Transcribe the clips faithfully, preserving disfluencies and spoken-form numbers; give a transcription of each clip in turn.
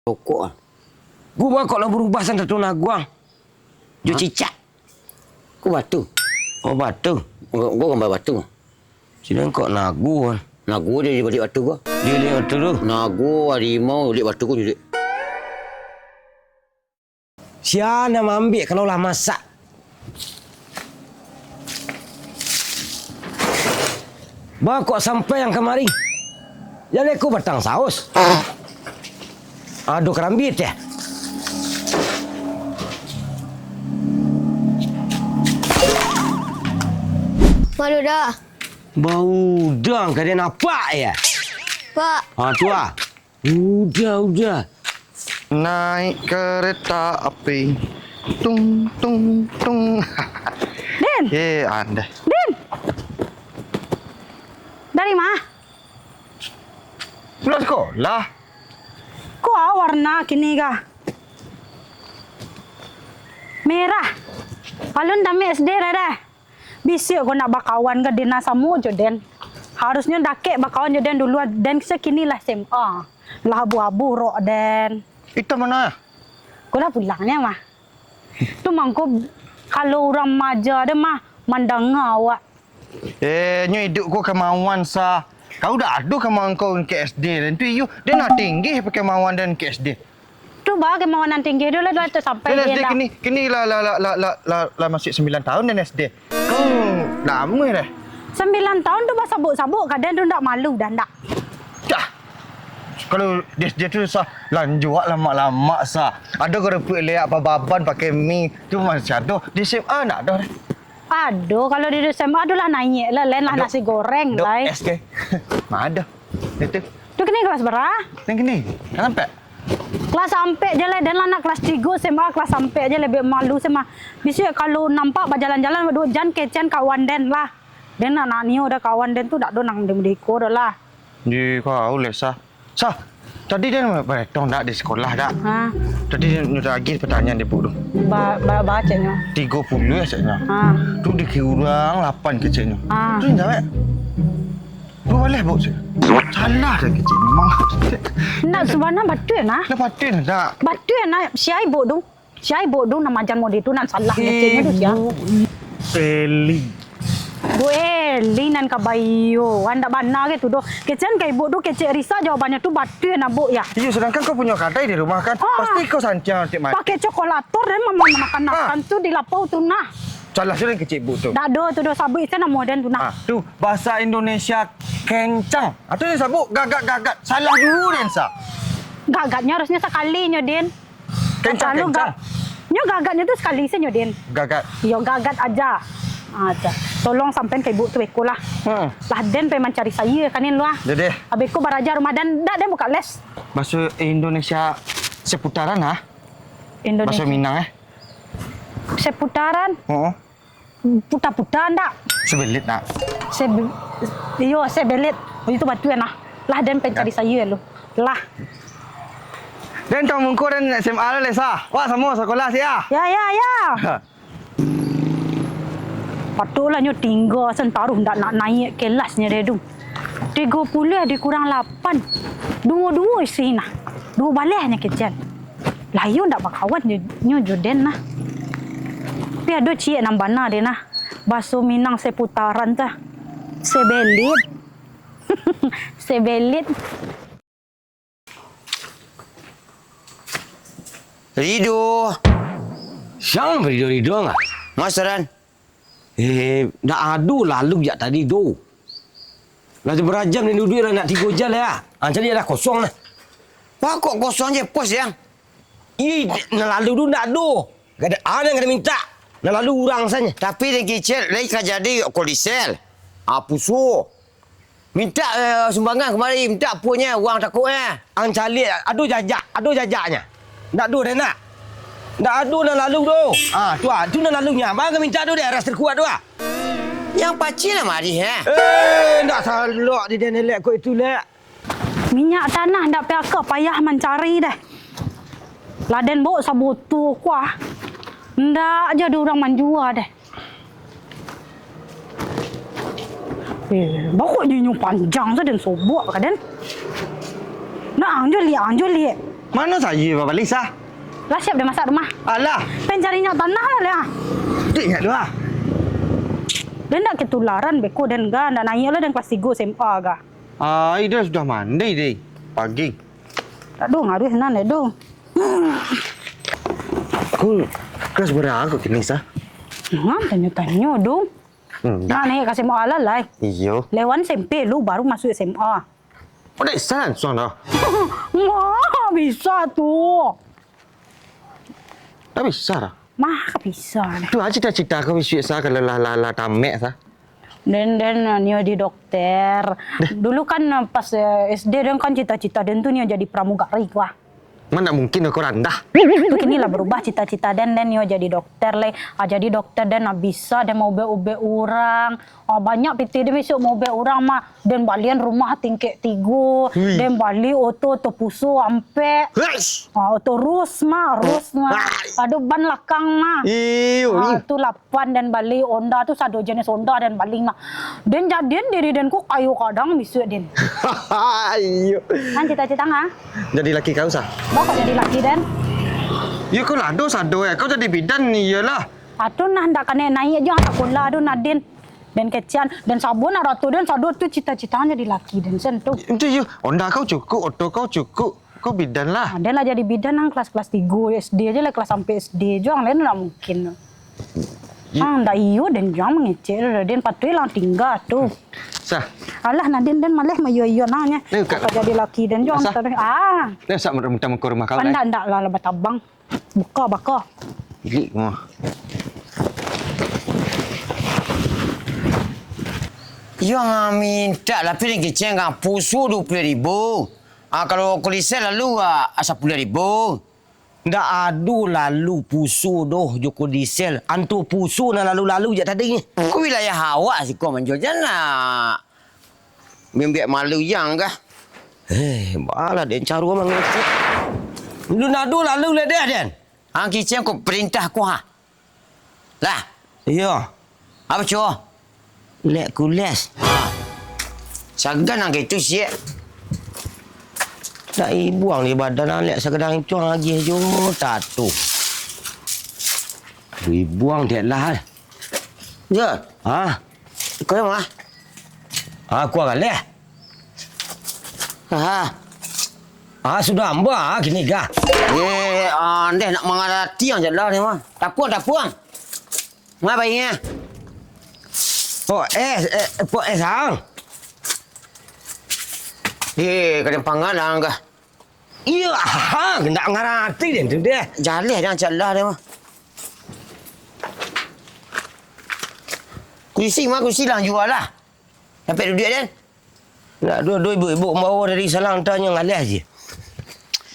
Pokok ah. Gua kok lah berubah san tato naguang. Jo cicak. Ko batu. Oh, batu. Gua, gua gambar batu. Sini kok naguang. Naguang dia di balik batu ko. Di balik batu tu. Naguang, harimau, di balik batu ko jadi. Sia nan maambiak kalau lah masak? Ba kok sampai ang kamari? Jaleh ko batang saos. Ado karambit, eh? Malu dah. Bau dang ka dia nampak, ya? Pak. Ha, tu ah. Udah, udah. Naik kereta api. Tung, tung, tung. Din! Ye, anda. Din! Dari ma? Pulang sekolah. Ko a warna kini ka? Merah. Alun tamat S D lah dah. Bisuak ko nak bakawan ka den, nah, samo jo den. Harusnyo dakek bakawan jo den dulu, den se kini lah S M A. Lah abu-abu rok den. Ita ma? Ko lah pulang nyo mah. Tu mangko kalau urang maja den mah mandanga awak. Eh, nyo iduik ko kemauan sa. Kau dak ado kemauan kau ke S D den tu iyo. Den lah tinggi pakai kemauan den ke S D. Tu ba kemauan nan tinggi tu lah, lah tasampai. Den S D kini, kini lah, lah, lah, lah, lah, lah, lah masuak sambilan tahun den S D. Oh, lamo dah. Sambilan tahun tu basabok-sabok ka den tu ndak malu dah ndak? Dah. Kalau di S D tu sa, lanjuak lamak-lamak sa. Ado kerupuk leak, apa baban pakai mi, tu masih ado. Di S M A ndak ado dah. Ado, kalau di S M A tu lah naiak lah, lain lah nasi goreng, Dok, lai. S K. Ma ado. Itu. Tu kini kelas bara? Nan kini. Nan sampai? Kelas ampek je lah, den lah nak kelas tigo S M A, kelas ampek je lah, bek malu S M A. Bisuak kalau nampak bajalan-jalan, waduh, jan kecekan kawan den lah. Den nak, nak nio dah kawan den tu, dak ado nang di mudiko dah lah. Di kau leh, Sa. Sa, tadi den baetong dak di sekolah dak? Ha. Tadi den nyo tagih pertanyaan di buku tu. Ba-, ba-, ba ceknyo. Tigo puluah ceknyo. Ha. Tu dikurang lapan keceknyo. Ha. Tu jawab. Duo baleh, Buk, cek. Salah dah kecek memang. Nak sabana batua nah. Dah batua dah. Batua nah, sia Ibuk tu. Sia Ibuk tu nan majan model tu nan salah keceknyo tu sia. Eli. Buk Eli nan ka bayo. Andak bana ke tu doh. Kecekan ka Ibuk tu kecek Risa jawabannyo tu batua nah, Buk, ya. Iyo, sedangkan kau punyo kadai di rumah kan. Ah. Pasti kau santiang tiap malam. Pakai cokolator dan mama makan-makan tu di lapau tu nah. Salah sudah kecek Ibuk tu. Dak ado tu doh, sabuik ise namo den tu nah. Ah, tu. Bahasa Indonesia kencang. Atau den sabuk gagat-gagat. Salah juo den sa. Gagatnyo harusnyo sakali nyo, Din. Kencang, Selalu kencang. ga-, nyo gagatnyo tu sakali se nyo, Din. Gagat. Iyo, gagat aja. Aja. Tolong sampean ka Ibuk tu beko lah. Hmm. Lah den pai mancari sayo kanin lu ah. Yo deh. Abih ko baraja rumah den, dak den buka les. Bahasa Indonesia seputaran ah. Indonesia. Bahasa Minang eh. Seputaran. Heeh. Puta-puta ndak? Sebelit, nak. Sebe-, iyo, sebelit. Oh, itu batu ya, nah. Lah, den pai cari sayo lu. Lah. Den tong mungko den S M A lah, Lesa. Wah, samo sekolah sia. Ya, ya, ya. Patuiklah nyo tingga sentaruh ndak nak naiak kelasnyo deh tu. Tigo puluah dikurang lapan. Duo-duo isi nah. Duo baleh nyo kecek. Lah iyo ndak bakawan nyo, nyo jo den nah. Tapi ado ciek nan bana deh nah. Baso Minang seputaran tu. Sebelit. Sebelit. Rido. Siang Rido-Rido ngah? Mas Ran. Eh, ndak ado lalu jak tadi tu. Lah tu barajam ni duduak lah nak tigo jam lah. Ah, jadi lah kosong lah. Wah, kok kosong je pos yang? Ih, nak lalu tu ndak ado. Gak ada, ah, yang kena minta. Nak lalu urang saja. Tapi den kicil, lai ka jadi kok di sel. Ah, puso. Minta, eh, sumbangan kamari, minta aponyo, urang takuk, eh. Ang caliak, ado jajak, ado jajaknyo. Ndak ado deh, nak. Ndak ado nan lalu tu. Ah, tu ah, tu nan lalu nyo. Abang ka minta tu deh, ras terkuat tu ah. Yang pacik lah mari, eh. Eh, ndak salok di den elek kok itu, lek. Minyak tanah ndak piaka payah mancari deh. Lah den bok sabutu kuah. Ndak jadi urang manjua deh. Eh, bokok je inyo panjang sa den sobok ka den. Nah, ang jo liek, ang jo liek. Mano sayo babalih, Sa? Lah siap den masak rumah. Alah. Pen cari nyo tanah lah, lah. Dek nyo tu, ah. Den ndak ketularan beko den ga, ndak naiak lah den kelas tigo S M A ga. Ai, den sudah mandai, deh. Pagi. Tak do ngaruh nan, deh, do. Ko kelas bara ko kini, Sa? Ngam tanyo-tanyo, dong. Ndak. Nah, naiak ka S M A lah, lai. Iyo. Lewan S M P lu, baru masuk S M A. Oh, ndak bisa langsuang doh? Ma, bisa tu. Ndak bisa doh? Ma, ka bisa deh. Tu aja cita-cita kau bisuak, Sa, kalau lah, lah, lah tamek, Sa. Den, den, nio jadi dokter. Dulu kan, pas, eh, S D den kan cita-cita den tu nio jadi pramugari, wah. Ma ndak mungkin, kau randah. Tu kini lah berubah cita-cita den, den nio jadi dokter, lai. Ah, jadi dokter den lah bisa, den maubek-ubek urang. Ah, banyak pitih den bisuak maubek urang mah. Den balian rumah tingkek tigo, Wih. Den bali oto, oto Fuso ampek. Yes. Ah, oto Rush mah, Rush mah. Wah. Ado ban lakang mah. Iyo, Ah, iyo. Tu lapan den bali, Honda tu sado jenis Honda den bali mah. Den jadian diri den ko kayo kadang bisuak den. Iyo. Kan cita-cita ngah? Jadi laki kau, Sa? Baa kok jadi laki den? Yo, kau lah ado sado, eh. Kau jadi bidan, iyolah. Atuh nah, ndak kanai naiak jo sakolah tu nah, den. Den kecekan, den sabo nak rato, den sado tu cita-cita jadi laki den, sen tu. Itu yo, Honda kau cukup, oto kau cukup, kau bidan lah. Ah, den lah jadi bidan nang kelas-kelas tigo S D aja lah, kelas sampai S D jo, ang lain ndak mungkin. Iya. Ah, ndak iyo, den jan mangecek tu, den patuik lah tingga tu. Sah. Alah, nah, den, den maleh ma iyo-iyo nah, nya. Ni, Kak. Kau jadi laki den jo, Sah. Taruih. Ah. Ni, Sah, muntah-muntah muka rumah kau, Ndak, ndak lah, lah batabang. Baka, baka. Ilik mah. Yang mintak lah piring kicing kan Fuso dua puluh ribu. Ah, kalau kulisel lalu, ah, sepuluh ribu. Ndak ado lalu Fuso doh jo kulisel. Antu Fuso nan lalu-lalu jak tadi. Ko wilayah awak siko manjual, jan nak. Mambuek malu yang kah? Eh, baa lah den caro mangecek. Alun ado lalu lai deh, den. Ang kicing ko perintah ko, ha. Lah. Iyo. Apo cubo? Lek kules. Ha. Sagan ang kaitu, siak. Nak ibuang di badan ang lek sagadang itu ang agiah jo tato. Ibuang dek lah. Yo. Ha? Kau yang mana? Ha, kau galeh. Ha. Ha, sudah amba, ha, kini gah. Eh, andeh nak mangarati ang jalan ni mah. Tapuang, tapuang. Ngapa ingat? Pok es, eh, pok es ang. Eh, kadang pangan ang gah. Iyo, ha, ndak ngarati den tu deh. Jaleh den cak lah den mah. Kurisi mah, kurisi lah jual lah. Sampai duduak den. Ndak duduak, ibuk-ibuk bawa dari salang tanyo ngaleh je.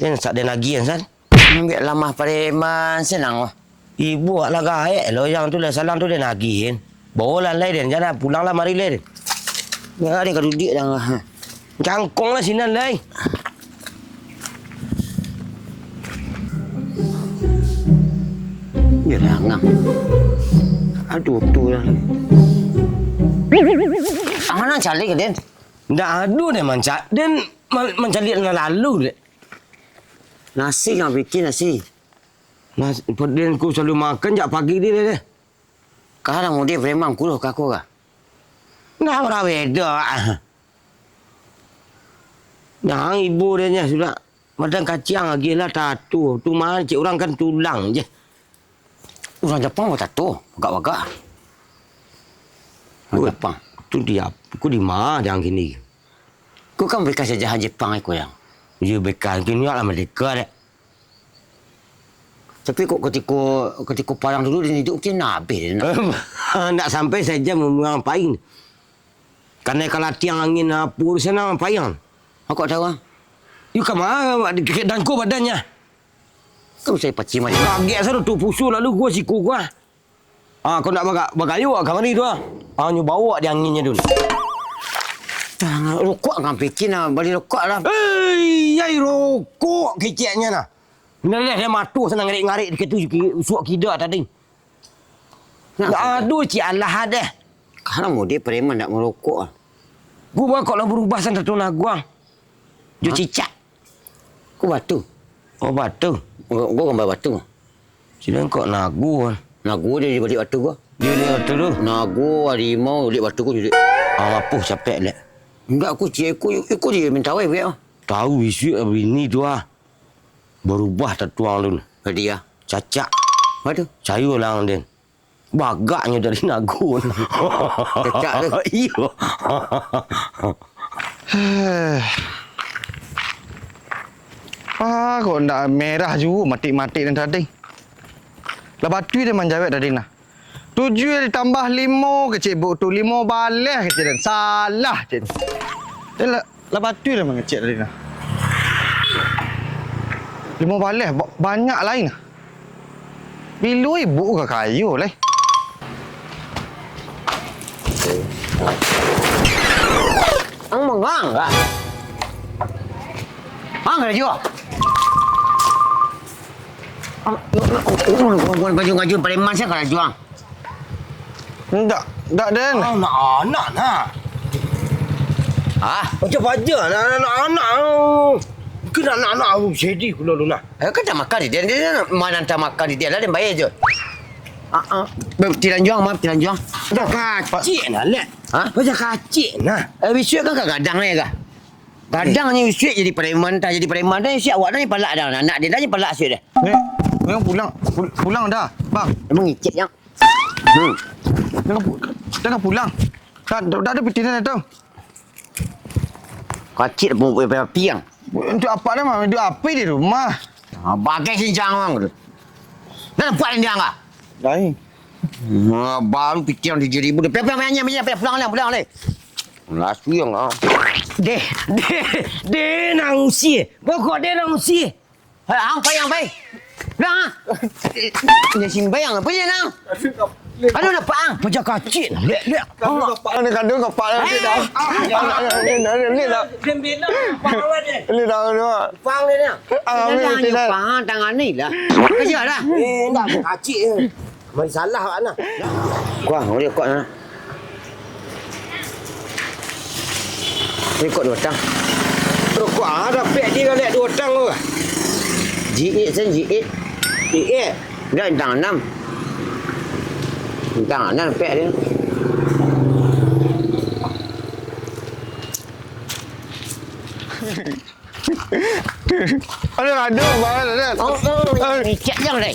Den sak den agian san. Ambiak lamah pareman senang mah. Ibu awak lah gaek lo, yang tu lah salang tu den agihin. Bawa lah lai den, jan pulang lah mari lai den. Jan den ka duduak dah. Jangkong lah sinan lai. Yo lah, ngam. Aduh, tu lah. Ang nan caliak den? Ndak ado den mancak, den man-, mancaliak nan lalu dek. Nasi ang bikin nasi. Nas-, den ko salalu makan jak pagi deh. Ka nan mode preman kuruah ka ko ka? Nah, urang beda. Nah, ibu dia nya sudah. Madan kaciang lagi lah tato. Tu mah cik urang kan tulang je. Urang Japang batato, bagak-bagak. Urang Japang. Tu dia, ku di ma yang kini? Ku kan bekas jajahan Jepang iko yang. Iyo bekas, kini lah merdeka dek. Tapi kok ketiko, ketiko parang dulu dan hidup kini habis dia nak. Ndak sampai saja membuang pain. Karena kalau tiang angin apa urusan apa yang? Kok tahu ah? Yu kama, dangko badannya. Kau saya pacimai. Kaget sado tu pusu lalu gua siku gua. Ah, kau nak baga-, bagayuak kamari tu ah. Ah, nyo bawa di anginnyo tu. Dah, rokok kan pikir nak bali rokok lah. Hei, yai rokok keceknya nah. Nah, dah, dah matuh senang ngarik-ngarik di ketu suak kida tadi. Nak ado cik alah deh. Kalau mode preman nak merokok ah. Gua bakal lah berubah santa tu naguang. Jo cicak. Ku batu. Oh, batu. Ko, ko gambar batu. Siko kok nago. Nago di baliak batu ko. Di baliak batu tu? Nago, harimau, baliak batu ko, Dek. Ah, lapuah capek, Dek. Indak, ko ciek iko, iko di Mentawai, Dek. Tahu isuak bini tu, ah. Barubah tatuang tu. Jadi, ah. Cacak. Aduh. Cayo lah, Den. Bagaknyo dari nago. Cacak tu. Iyo. Ah, kok ndak merah juo matik-matik nan tadi. Lah batua den manjawek tadi nah. Tujuah ditambah limo kecek buk tu, limo baleh kecek den. Salah kecek den. Den lah, lah batua den mangecek tadi nah. Limo baleh, ba-, banyak lai nah. Bilo ibuk ka kayo lai. Ang mangang ka? Ang karajo. Ang, ang, ang, ang, ang, ang, baju-baju preman sa karajo ang. Ndak, ndak, den. Anak-anak nah. Ah, macam aja anak-anak. Bukan anak-anak aku jadi kulo lu nah. Eh, kan tak makan di dia, dia mana tak makan di dia lah, dia bayar je. Ah, ah. Bang, tilanjuang, maaf, tilanjuang. Dah kacik nah, lek. Ha? Macam kacik nah. Eh, bisuak kan kadang ni kah? Kadang ni bisuak jadi preman, tak jadi preman, dah siap awak dah ni palak dah. Anak dia dah ni palak siap dah. Ni, ni pulang, pul-, pulang dah, bang. Emang icik yang. Hmm. Jangan pu-, jangan pulang. Dah, dah, dah ada piti dah tu. Kacik pun buat api yang. Untuk apa dah, Mak? Untuk apa di rumah? Ah, bagai cincang orang tu. Dah nampak dia angah? Lain. Ah, baru pikiran tujuh ribu. Dah, pulang, pulang, pulang, pulang, pulang, pulang, pulang. Lasu yang ah. Deh, deh, deh nang usia. Pokok deh nang usia. Hai, ang pai, ang pai. Pulang ah. Dia simbayang apa dia nang? Aduh, nampak ang. Paja kacik. Lek, lek. Kandung kapak ni, kandung kapak ni, Eh, dah. ah, Ni dah, ni dah. Dia bilang, pahang dia. Ni dah, ni dah. Pahang dia, dia. Ah, Dia ambil dah, ni dah. Pahang tangan ni lah. Kerja dah. Eh, dah, kacik je. Mari salah awak nah. Kuah, boleh kuah nah. Rokok dua batang. Rokok ah, dapek di galak dua batang tu. G eight sen, G eight. G eight. Dah, bintang enam. Bintang enam dapek dia. Aduh, aduh, bangat, aduh. Oh, oh, Ai. Cek jang dai.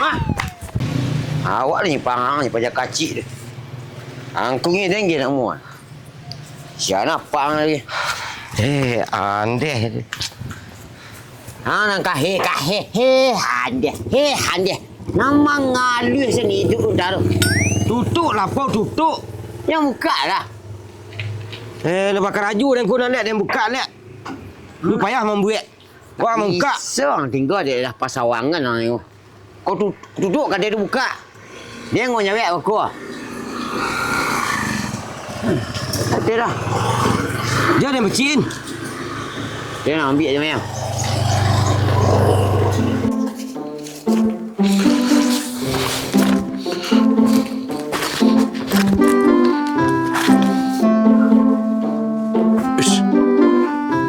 Hah? Awak ni pahang ni paja kacik tu. Angkung ni tinggi nak muat. Sia nak pang lagi. Eh, andeh. Ha, nang kaheh, kaheh. Heh, andeh. Heh, andeh. Nang mangaluih seni tu udaro. Tutup lah, Pau, tutup. Yang buka lah. Eh, lepas karajo dan kau nak lihat, dan buka lihat. Lu payah mambuek. Wah, mangkak. Bisa tingga di daerah pasawangan nang nyo. Kau tu, duduak kadai tu buka. Dia ngau nyawek aku. Ada dah. Dia ada mecin. Dia nak ambil je, Mayang.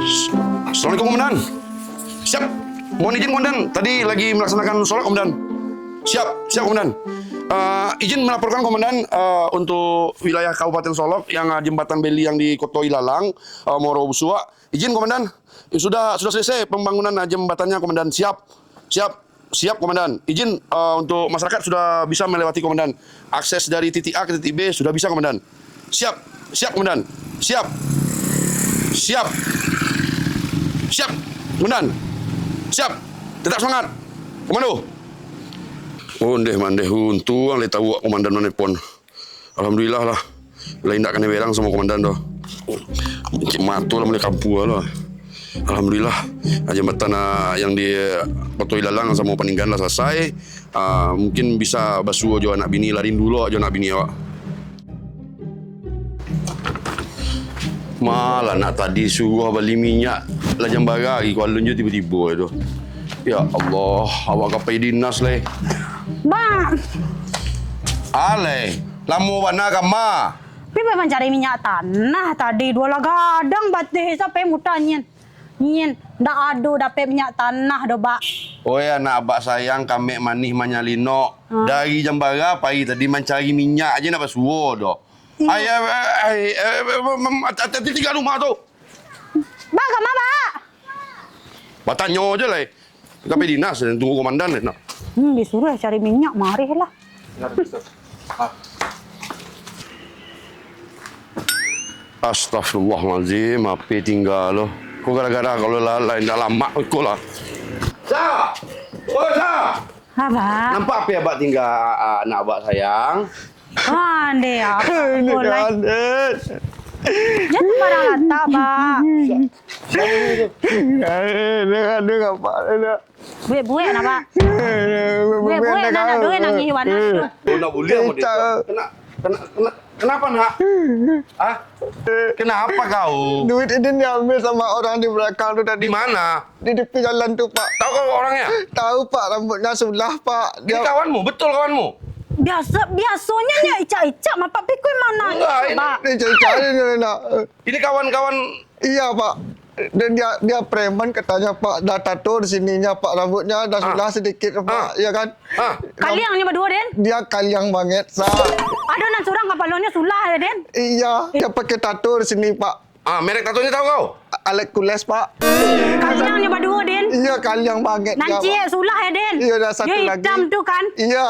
Ish. Assalamualaikum, Komandan. Siap. Mohon izin, Komandan. Tadi lagi melaksanakan sholat, Komandan. Siap, siap, Komandan. Eh, izin melaporkan, Komandan, eh, untuk wilayah Kabupaten Solok yang, eh, Jembatan Beli yang di Koto Ilalang, eh, Muaro Busuak. Izin, Komandan. Sudah, sudah selesai pembangunan, eh, jembatannya, Komandan. Siap. Siap. Siap, Komandan. Izin, eh, untuk masyarakat sudah bisa melewati, Komandan. Akses dari titik A ke titik B sudah bisa, Komandan. Siap. Siap, Komandan. Siap. Siap. Siap, Komandan. Siap. Tetap semangat. Komando. Ondeh mandeh, untuang lai tahu Komandan manelpon. Alhamdulillah lah. Lah indak kanai berang samo komandan tu. Cik mato lah mulai kampuang lah. Alhamdulillah. Jambatan, ah, yang di Koto Ilalang samo Paninggan lah salasai. Ah, mungkin bisa basuo jo anak bini lah, rindu lo jo anak bini awak. Malah nak tadi suruah bali minyak, lah jam bara lagi ko alun jo tibo-tibo tu. Ya Allah, awak ka pai dinas lai. Bang. Alai, lamo bana ka ma? Pi pai mancari minyak tanah tadi, duo lah gadang bateh sampai muta nyen. Nyen. Ndak ado dapek minyak tanah doh, Bak. Oi, anak abak sayang, kamek manih manyalinok. Ha. Dari jam bara pagi tadi mancari minyak aja ndak basuo doh. Iyo. Ai, ai, ai, em, em, em, hati-hati tingga rumah tu. Bak, kama, Bak? Batanyo aja lah, eh. Ka pai dinas, tunggu komandan, eh, nak. Hmm, disuruh cari minyak, marih lah. Astagfirullahalazim, H P tingga lo. Ko gara-gara kalau lah, lah indak lamak ko lah. Sa! Oi, Sa! Abak. Nampak H P abak tingga, a, anak abak sayang? Pandai, abak. Ini boleh. Kan, eh. Jangan sembarang latak, Bak. Sa-, sa-, Aduh, aduh, apak, aduh. Buek-buek nah, Bak. Buek-buek nah, nak duit nangih, Wan, nah. Oh, ndak buliah model tu. Kena, kena, kena, kenapa, Nak? Hah? Kenapa kau? Duit ini diambil sama orang di belakang tu tadi. Di mana? Di tepi jalan tu, Pak. Tahu kau orangnya? Tahu, Pak. Rambutnya sulah, Pak. Ini kawanmu? Betul kawanmu? Biasa, biasanya nyo icak-icak, Pak. Pikun mana? Enggak, ini. Pak. Ini cerita ini, nak. Ini kawan-kawan Iya, Pak. Dan dia, dia preman katanya, Pak. Dah tato di sininya, Pak. Rambutnya dah sudah sedikit, Pak. Iya kan? Kaliang nyo baduo, Den? Dia kaliang banget, Sa. Ado nan surang kapalonyo sulah, ya, Den? Iya, dia pakai tato di sini, Pak. Ah, merek tatonya tahu kau? Alex Kules, Pak. Kaliang nyo baduo, Den? Iya, kaliang banget. Nan ciek sulah, ya, Den? Iya, dah satu lagi. Yo, hitam tu kan? Iya.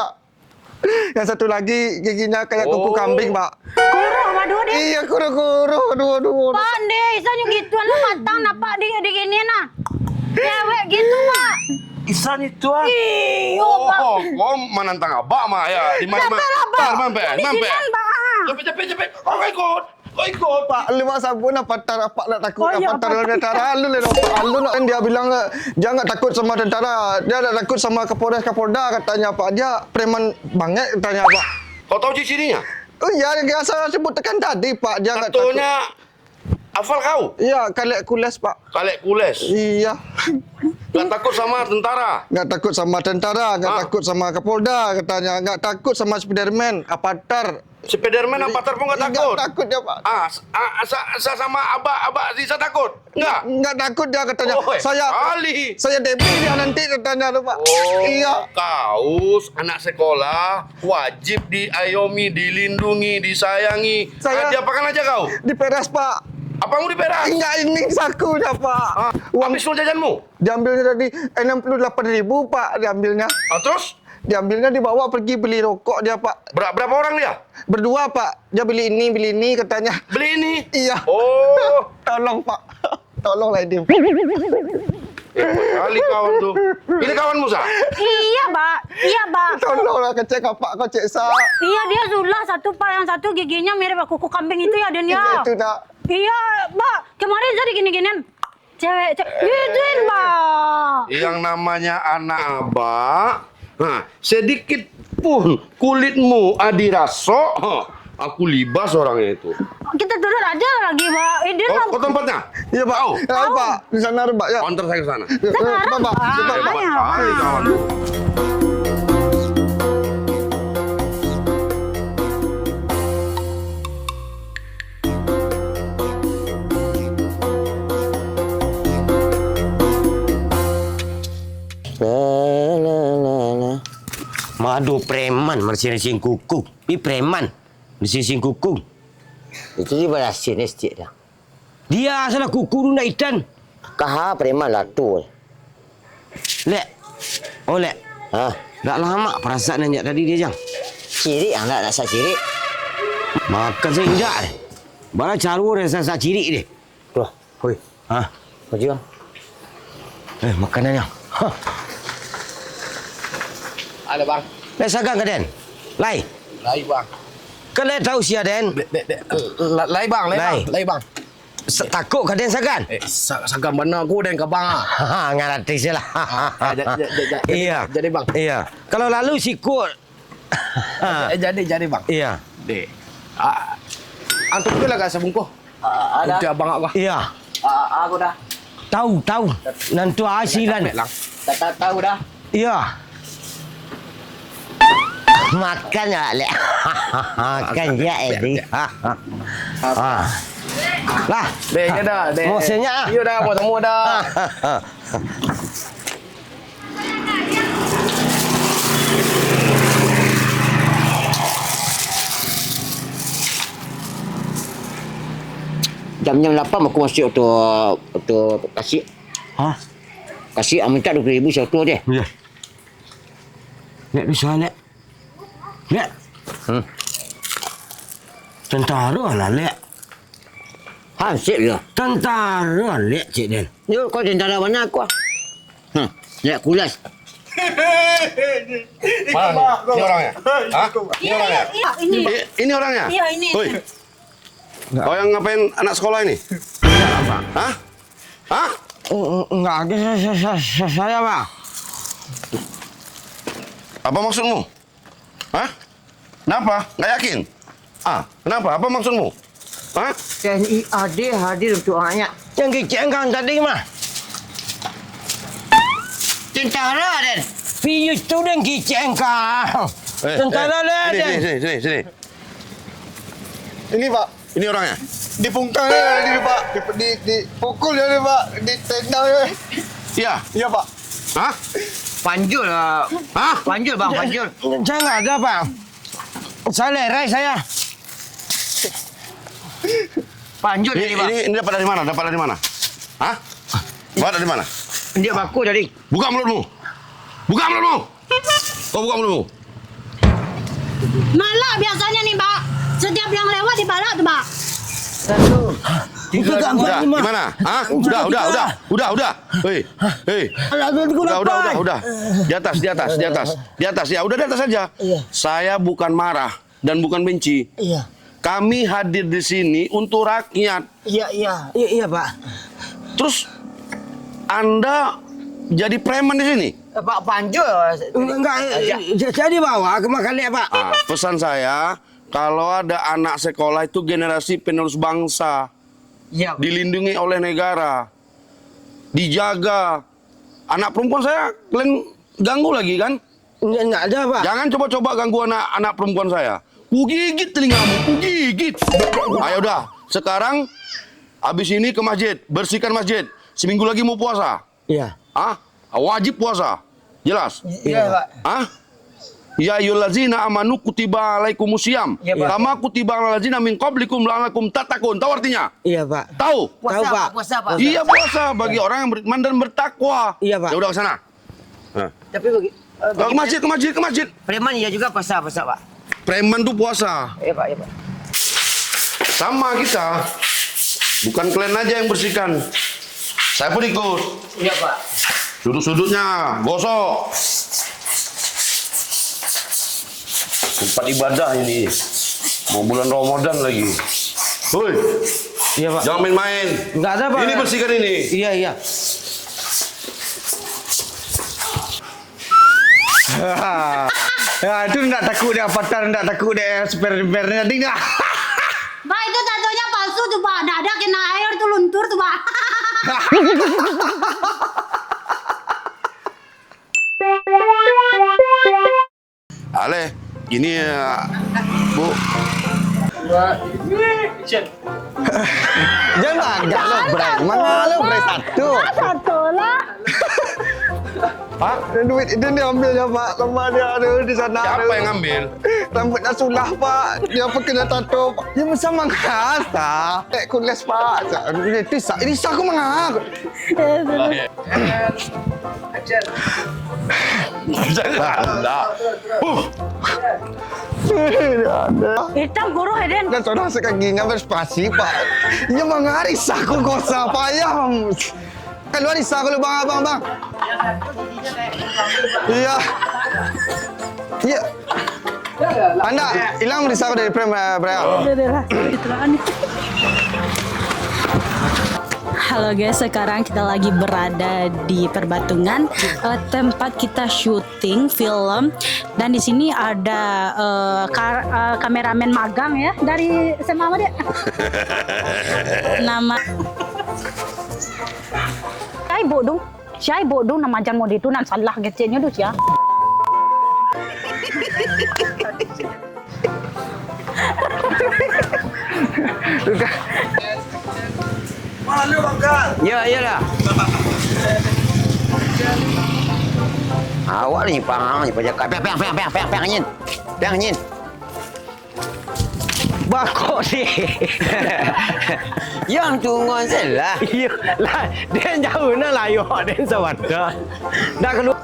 Yang satu lagi giginya kayak kuku kambing, Pak. Kuruh baduo, Den. Iya, kuruh-kuruh, aduh, aduh. Pak, ndeh, isanyo gituan lah matang, napak di, di gini nah. Cewek gitu, Pak. Isanyo itu, ah. Iyo, Pak. Oh, kau manantang abak mah, ya. Di mana, Pak? Di mana, Pak? Di sini, Pak. Capek, capek, capek. Kau ikut. Kau ikut. Pak, lu mak sabun apa tar, Pak, nak takut? Oh, iya, apa tar, Pak. Lu dah tar, lu lah, Pak. Lu nak, dia bilang, eh, dia nggak takut sama tentara. Dia nggak takut sama Kapolres, Kapolda, katanya, Pak. Dia preman banget, katanya, Pak. Kau tahu ciri-cirinya? Oh, iya, yang saya sebutkan tadi, Pak. Dia nggak takut. Tatonya hafal kau? Iya, Kalek Kules, Pak. Kalek Kules? Iya. Nggak takut sama tentara? Nggak takut sama tentara, nggak takut sama Kapolda, katanya. Nggak takut sama Spiderman, Avatar. Spiderman, Avatar pun nggak takut? Nggak takut dia, Pak. Ah, s-, ah, sa-, sa-, sama abak, abak Aziza takut? Nggak? Nggak takut dia katanya. Oh, eh, saya, saya demi dia nanti katanya tu, Pak. Oh, iya. Kau anak sekolah, wajib diayomi, dilindungi, disayangi. Saya diapakan aja kau? Diperas, Pak. Apamu diperas? Enggak, ini sakunya, Pak. Ah, uang habis uang jajanmu? Diambilnya tadi enam puluh delapan ribu, Pak, diambilnya. Ah, terus? Diambilnya dibawa pergi beli rokok dia, Pak. Ber-, berapa orang dia? Berdua, Pak. Dia beli ini, beli ini, katanya. Beli ini? Iya. Oh. Tolong, Pak. Tolonglah ini. Hebat kali kawan tu. Ini kawanmu, Sa? Iya, Pak. Iya, Pak. Tolonglah, kecek Apak, kecek Sa. Iya, dia sulah satu, Pak. Yang satu giginya mirip kuku kambing itu ya, Den, ya? Iya, itu, Nak. Iya, Pak. Kemarin saya digini-giniin. Cewek, cewek, gituin, Pak. Yang namanya anak abak, ha, sedikit pun kulitmu adi rasok, ha, aku libas orangnya itu. Kita turun aja lagi, Pak. Eh, dia. Oh, lah. Oh, tempatnya? Iya, Pak. Tahu. Ayo, Pak. Di sana, Pak, ya. Oh, antar saya ke sana. Sekarang, Pak. Pak. Iya, Pak. Ayo, Pak. Ayo, kawan. La, la, la, la. Mado preman marasiang-rasiang kuku. Pi preman marasiang-rasiang kuku. Itu dibarasian estek dah. Dia salah kuku tu ndak itan. Kaha preman lah tu. Lek. Oh, Lek. Ha? Dak lamak parasaan nan jak tadi dia, Jang. Cirik, ah, dak, dak sacirik. Makan sajo indak deh. Bala caro deh sa-, sacirik deh. Tuh. Hoi. Ha? Baju, Bang. Eh, makanan, Jang. Ha. Halo, Bang. Lek sagan ka den? Lai. Lai, Bang. Kan lai tahu sia den? Dek, dek, dek. La-, lai, Bang, lai, Bang. Lai, Bang. Sa-, takut ka den sagan? Eh, sa-, sagan bana ko den ka Bang, ah. Ha, ngarati se lah. Ah, ja-, ja-, ja-, ja-, jadi, Iya. Jadi, Bang. Iya. Kalau lalu sikut. Eh, jadi, jadi, Bang. Iya. Dek. Ah, antuk tu lah ka sabungkuh. Ah, ada. Untuak Abang, Bang. Iya. Ah, aku dah. Tahu, tahu. Nan tu asilan. Capek, Lang. Tak, tak tahu dah. Iya. Makan ya, Lek. Makan ya, Edi. Ah. Lah. Deh, ya dah, deh. Musimnya, ah. Iyo dah, buat semua dah. Jam-jam lapan aku masuk tu, tu kasih. Hah? Kasih minta dua puluh ribu satu deh. Iya. Lek bisa, Lek. Lek. Hmm. Tentara lah, Lek. Hansip yo. Tentara, Lek, cik den. Yo, kau tentara mana aku? Hmm. Lek kulas. Mana ni? Ini orangnya? Hah? Ini orangnya? Iya, ini. I-, ini orangnya? Iya, ini. Woi. Kau yang ngapain anak sekolah ini? Hah? Hah? Enggak, enggak, sa-, sa-, sa-, sa-, saya, Pak. Apa maksudmu? Hah? Kenapa? Nggak yakin? Ah, kenapa? Apa maksudmu? Hah? T N I A D hadir untuk rakyat. Yang kicik engkau tadi mah. Tentara, Den. Pius tu, Den, kicik engkau. Eh, tentara, eh, Den. Sini, sini, sini, sini. Ini, Pak. Ini orangnya? Dipungkang dia tadi, Pak. Di, di, dipukul dia tadi, Pak. Ditendang dia. Iya? Iya, Pak. Hah? Panjul, ah. Hah? Panjul, Bang, panjul. Saya nggak ada, Pak. Saya lerai, saya. Panjul ini, tadi, Bang. Ini, ini dapat dari mana? Dapat dari mana? Hah? Dapat dari mana? Dia baku tadi. Buka mulutmu. Buka mulutmu. Kau buka mulutmu. Malak biasanya nih, Pak. Setiap yang lewat dipalak tuh, Pak. Satu. Tiga, dua. Udah, gimana? Hah? Udah, udah, udah, udah, udah. Hei, hei. Udah, udah, udah, udah. Di atas, di atas, di atas. Di atas, ya, udah di atas saja. Iya. Saya bukan marah dan bukan benci. Iya. Kami hadir di sini untuk rakyat. Iya, iya. Iya, iya, Pak. Terus Anda jadi preman di sini? Eh, Pak, panjul. Enggak, enggak, eh, j-, jadi bawa ke makan, Pak. Ah, pesan saya, kalau ada anak sekolah itu generasi penerus bangsa. Iya, Pak. Dilindungi oleh negara. Dijaga. Anak perempuan saya, kalian ganggu lagi, kan? Nggak, nggak ada, Pak. Jangan coba-coba ganggu anak, anak perempuan saya. Kugigit telingamu, kugigit. Ayo dah, sekarang habis ini ke masjid, bersihkan masjid. Seminggu lagi mau puasa. Iya. Ah, wajib puasa. Jelas? Iya, Pak. Ah? Ya ayyuhallazina amanu kutiba alaikumusiyam. Iya, Pak. Kama kutiba alallazina min qablikum la'allakum tattaqun. Tahu artinya? Iya, Pak. Tahu? Puasa, Tahu, Pak. Pak. Puasa, Pak. Iya, puasa bagi orang yang beriman dan bertakwa. Iya, Pak. Ya udah, ke sana. Nah. Tapi bagi, eh, Oh, ke bagi masjid, ke masjid, ke masjid. Preman iya juga puasa, puasa, Pak. Preman tuh puasa. Iya, Pak, iya, Pak. Sama kita. Bukan kalian aja yang bersihkan. Saya pun ikut. Iya, Pak. Sudut-sudutnya, gosok. Tempat ibadah ini. Mau bulan Ramadan lagi. Hoi. Iya, Pak. Jangan main-main. Nggak ada, Pak. Ini bersihkan ini. Iya, iya. Ya, itu ndak takut dek Avatar, ndak takut dek Spider-Man tadi ndak. Pak, itu tatonya palsu tuh, Pak. Ndak ada kena air tuh luntur tuh, Pak. Aleh, gini ya, Bu. Jangan agak lo, Bray. Mana lo, Bray, satu? Satu lah. Pak? Duit itu diambil ya, Pak. Sama dia ada di sana. Siapa yang ngambil? Rambutnya sulah, Pak. Dia apa kena tato, Pak. Ya, sama ngerasa. Kayak kules, Pak. Ini sa-, ini sa aku mangak. Jangan lah. Uh. Hitam kurus, Eden. Dan sudah sekali nggak berspasi, Pak. Ini mangari sa aku gosa, Pak. Ya. Keluar di sa aku, Bang, Abang, Bang. Iya. Iya. Anda hilang di sa aku dari frame, eh, Bray. Udah, udah lah. Itulah aneh. Halo guys, sekarang kita lagi berada di Perbatungan, eh, tempat kita syuting film. Dan di sini ada, eh, kar-, eh, kameramen magang ya, dari S M A apa dia? Nama Cai Bodong. Cai Bodong nama jan mode tu nan salah ngeceknyo tu sia. Sudah. Malu bangka. Ya, iyalah. Awak ni pang, ni pajakai. Piang, piang, piang, piang, piang, piang, anjing. Piang, anjing. Bakok ni. Yang tungon se lah. Iyo lah, den jauah na lah, iyo, den sabanta. Dah kalu-,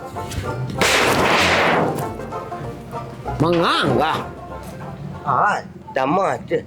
mangang lah. Ah, damah tu.